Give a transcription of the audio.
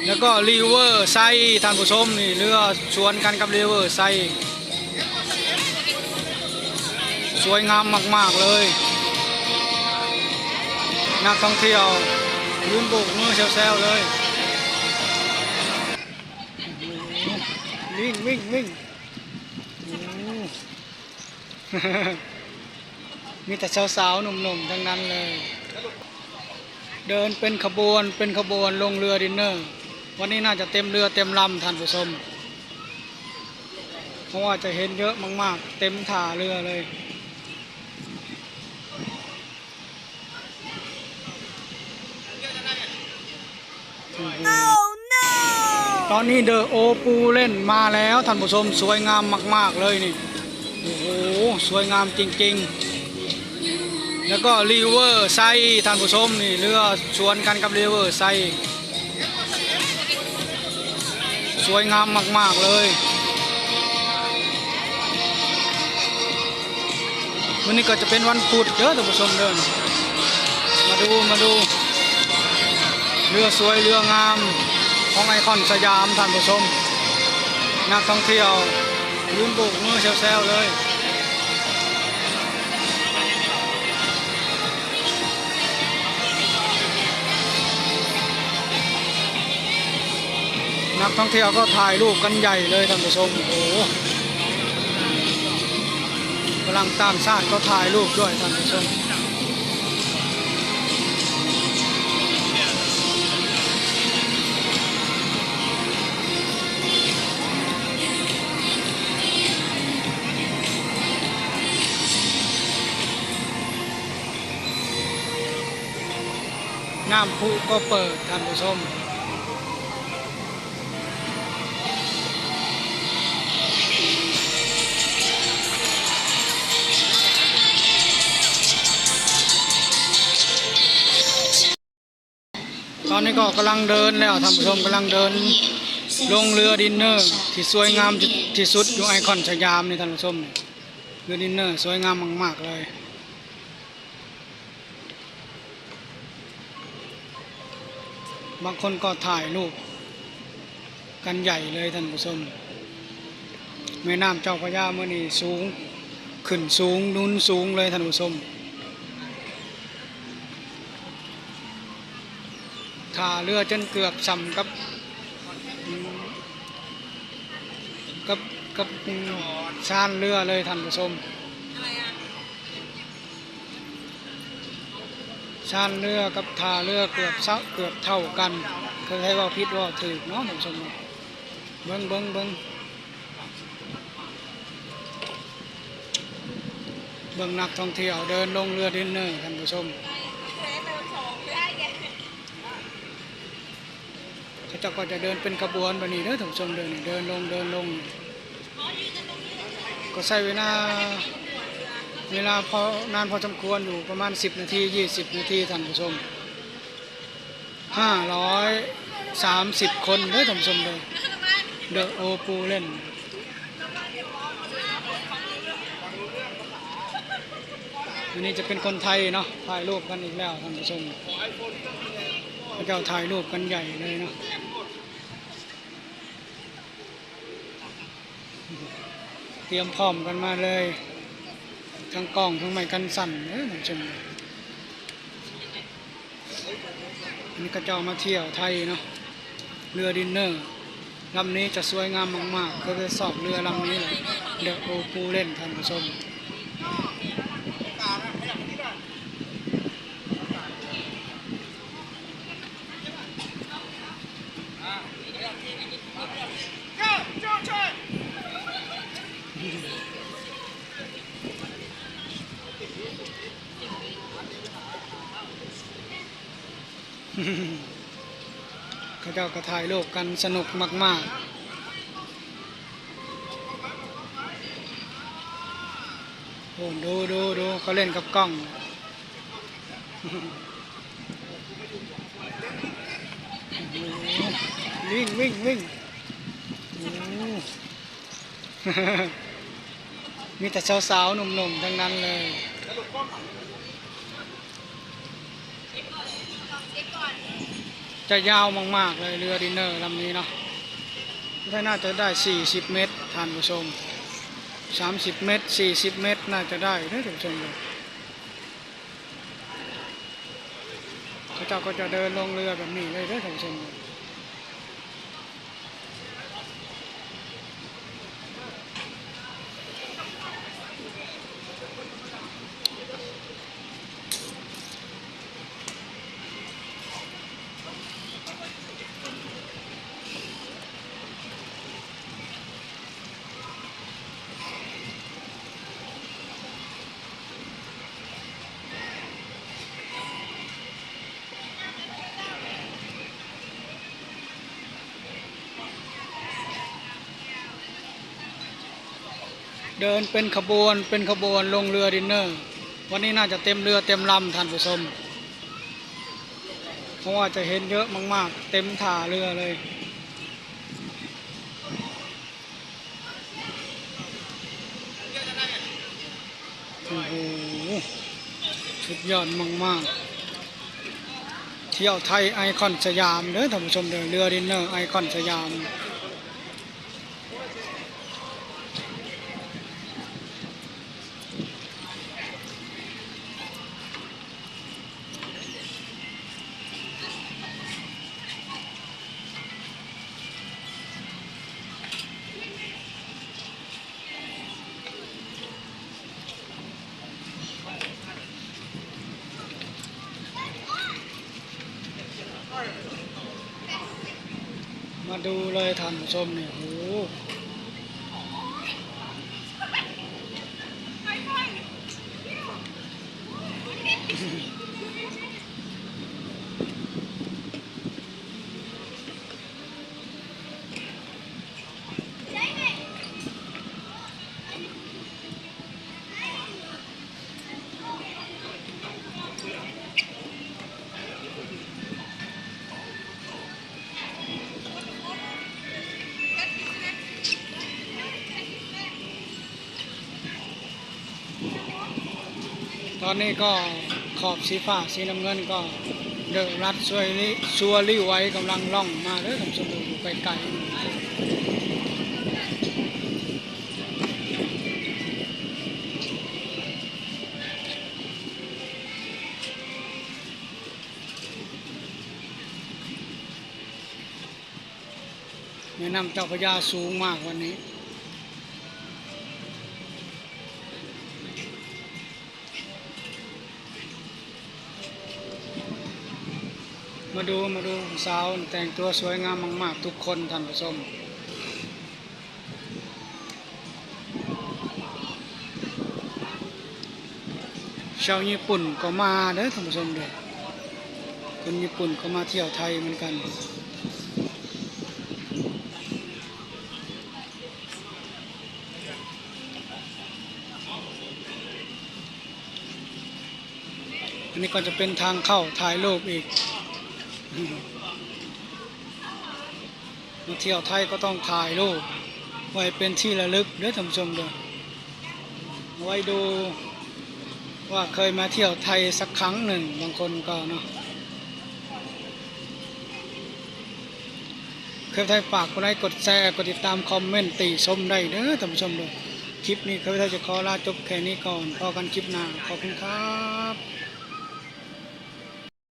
ແລ້ວກໍຣີເວີໄຊ ທ່ານຜູ້ຊົມ ນີ້ເຮືອສວນກັນກັບຣີເວີໄຊ ສວຍງາມມາກໆເລີຍ. ນັກທ່ອງທ່ຽວຢືນໂບກມືແຊວໆເລີຍ. ວິ່ງ ວິ່ງ ວິ່ງ. ໂອ້ ມີແຕ່ສາວໆ ໜຸ່ມໆ ທັງນັ້ນເລີຍ ເດີນເປັນຂະບວນ ເປັນຂະບວນລົງເຮືອດິນເນີ. ວັນນີ້ໜ້າຈະເຕັມເຮືອເຕັມລຳ ທ່ານຜູ້ຊົມ ເພາະວ່າຈະເຫັນເຍອະມາກໆ ເຕັມທ່າເຮືອເລີຍ. ຕອນນີ້ເດີໂອປູເລັນມາແລ້ວທ່ານຜູ້ຊົມ ສວຍງາມມາກໆເລີຍນີ້. ໂອ້ໂຫ ສວຍງາມຈິງໆ. ແລ້ວກໍຣີເວີໄຊ ທ່ານຜູ້ຊົມ ນີ້ເຮືອສວນກັນກັບຣີເວີໄຊ ສວຍງາມມາກໆເລີຍ. ມື້ນີ້ກໍຈະເປັນວັນພຸດເດີທ່ານຜູ້ຊົມເດີ. ມາດູ ມາດູ ເຮືອສວຍເຮືອງາມຂອງໄອຄອນສະຫຍາມທ່ານຜູ້ຊົມ. ນັກທ່ອງທ່ຽວຢືນໂບກມືແຊວໆເລີຍ. ນັກທ່ອງທ່ຽວກໍຖ່າຍຮູບກັນໃຫຍ່ເລີຍທ່ານຜູ້ຊົມ. ໂອ້ ຝຣັ່ງຕ່າງຊາດກໍຖ່າຍຮູບດ້ວຍທ່ານຜູ້ຊົມ. ນ້ຳພຸກໍເປີດທ່ານຜູ້ຊົມ. ຕອນນີ້ກໍກຳລັງເດີນແລ້ວທ່ານຜູ້ຊົມ ກຳລັງເດີນລົງເຮືອດິນເນີທີ່ສວຍງາມທີ່ສຸດຢູ່ໄອຄອນສະຫຍາມນີ້ທ່ານຜູ້ຊົມ. ເຮືອດິນເນີສວຍງາມມາກໆເລີຍ. ບາງຄົນກໍຖ່າຍຮູບກັນໃຫຍ່ເລີຍທ່ານຜູ້ຊົມ. ແມ່ນ້ຳເຈົ້າພະຍາມື້ນີ້ສູງ ຂຶ້ນສູງ ນຸນສູງເລີຍທ່ານຜູ້ຊົມ. ທ່າເຮືອຈົນເກືອບສ່ຳກັບ ກັບ ກັບ ຊານເຮືອເລີຍທ່ານຜູ້ຊົມ. ຊານເຮືອກັບທ່າເຮືອເກືອບສະ ເກືອບເທົ່າກັນ. ເຄີຍໃຫ້ເວົ້າຜິດເວົ້າຖືກເນາະທ່ານຜູ້ຊົມເນາະ. ເບິ່ງ ເບິ່ງ ເບິ່ງ ເບິ່ງນັກທ່ອງທ່ຽວເດີນລົງເຮືອດິນເນີທ່ານຜູ້ຊົມ. ເຂົາເຈົ້າກໍຈະເດີນເປັນຂະບວນແບບນີ້ເດີທ່ານຜູ້ຊົມເດີ ນີ້ເດີນລົງ ເດີນລົງ. ກໍໃຊ້ເວລາ ເວລາພໍ ນານພໍສົມຄວນຢູ່ ປະມານສິບນາທີ ຊາວນາທີທ່ານຜູ້ຊົມ. ຫ້າຮ້ອຍສາມສິບຄົນເດີທ່ານຜູ້ຊົມເດີ ເດີໂອປູເລັນ. ອັນນີ້ຈະເປັນຄົນໄທເນາະ ຖ່າຍຮູບກັນອີກແລ້ວທ່ານຜູ້ຊົມ. ເຂົາເຈົ້າຖ່າຍຮູບກັນໃຫຍ່ເລີຍເນາະ. ຕຽມພ້ອມກັນມາເລີຍ ທັງກ້ອງ ທັງໄມ້ກັນສັ່ນເດີທ່ານຜູ້ຊົມ. ອັນນີ້ເຂົາເຈົ້າມາທ່ຽວໄທເນາະ ເຮືອດິນເນີລຳນີ້ຈະສວຍງາມມາກໆ. ເຄີຍໄປຊອກເຮືອລຳນີ້ແຫຼະ ເດີໂອປູເລັນທ່ານຜູ້ຊົມ. ເຂົາເຈົ້າກໍຖ່າຍຮູບກັນສະໜຸກມາກໆ. ໂອ້ ດູ ດູ ດູ ເຂົາຫຼິ້ນກັບກ້ອງ. ໂອ້ ວິ່ງ ວິ່ງ ວິ່ງ. ໂອ້ ມີແຕ່ສາວໆ ໜຸ່ມໆ ທັງນັ້ນເລີຍ. ຈະຍາວມາກໆເລີຍ ເຮືອດິນເນີລຳນີ້ເນາະ. ໄດ້ ໜ້າຈະໄດ້ສີ່ສິບເມັດທ່ານຜູ້ຊົມ, ສາມສິບເມັດ ສີ່ສິບເມັດ ໜ້າຈະໄດ້ເດີທ່ານຜູ້ຊົມເດີ. ເຂົາເຈົ້າກໍຈະເດີນລົງເຮືອແບບນີ້ເລີຍເດີທ່ານຜູ້ຊົມເດີ. ເດີນເປັນຂະບວນ ເປັນຂະບວນລົງເຮືອດິນເນີ. ວັນນີ້ໜ້າຈະເຕັມເຮືອເຕັມລຳທ່ານຜູ້ຊົມ, ເພາະວ່າຈະເຫັນເຍອະມາກໆ ເຕັມທ່າເຮືອເລີຍ. ໂອ້ໂຫ ສຸດຍອດມາກໆ. ທ່ຽວໄທໄອຄອນສະຫຍາມເດີທ່ານຜູ້ຊົມເດີ, ເຮືອດິນເນີໄອຄອນສະຫຍາມ. ມາດູເລີຍທ່ານຜູ້ຊົມນີ້ ໂອ້. ຕອນນີ້ກໍຂອບສີຟ້າສີນ້ຳເງິນກໍເດີລັດຊວລິ ຊວລິໄວກຳລັງລ່ອງມາເດີທ່ານຜູ້ຊົມ ຢູ່ໄກໆ. ແມ່ນ້ຳເຈົ້າພະຍາສູງມາກວັນນີ້. ມາດູ ມາດູຜູ້ສາວແຕ່ງຕົວສວຍງາມມາກໆ ທຸກຄົນທ່ານຜູ້ຊົມ. ຊາວຍີ່ປຸ່ນກໍມາເດີທ່ານຜູ້ຊົມເດີ, ຄົນຍີ່ປຸ່ນກໍມາທ່ຽວໄທເໝືອນກັນ. ອັນນີ້ກໍຈະເປັນທາງເຂົ້າຖ່າຍຮູບອີກ. ມາທ່ຽວໄທກໍຕ້ອງຖ່າຍຮູບໄວ້ເປັນທີ່ລະລຶກເດີທ່ານຜູ້ຊົມເດີ, ເອົາໄວ້ດູວ່າເຄີຍມາທ່ຽວໄທສັກຄັ້ງໜຶ່ງ, ບາງຄົນກໍເນາະ. ເຄີຍໄທຝາກກົດໄລ ກົດແຊ ກົດຕິດຕາມ ຄອມເມັນຕິຊົມໄດ້ເດີທ່ານຜູ້ຊົມເດີ. ຄລິບນີ້ເຄີຍໄທຈະຂໍລາຈົບແຄ່ນີ້ກ່ອນ, ພໍ້ກັນຄລິບໜ້າ. ຂອບຄຸນຄັບ.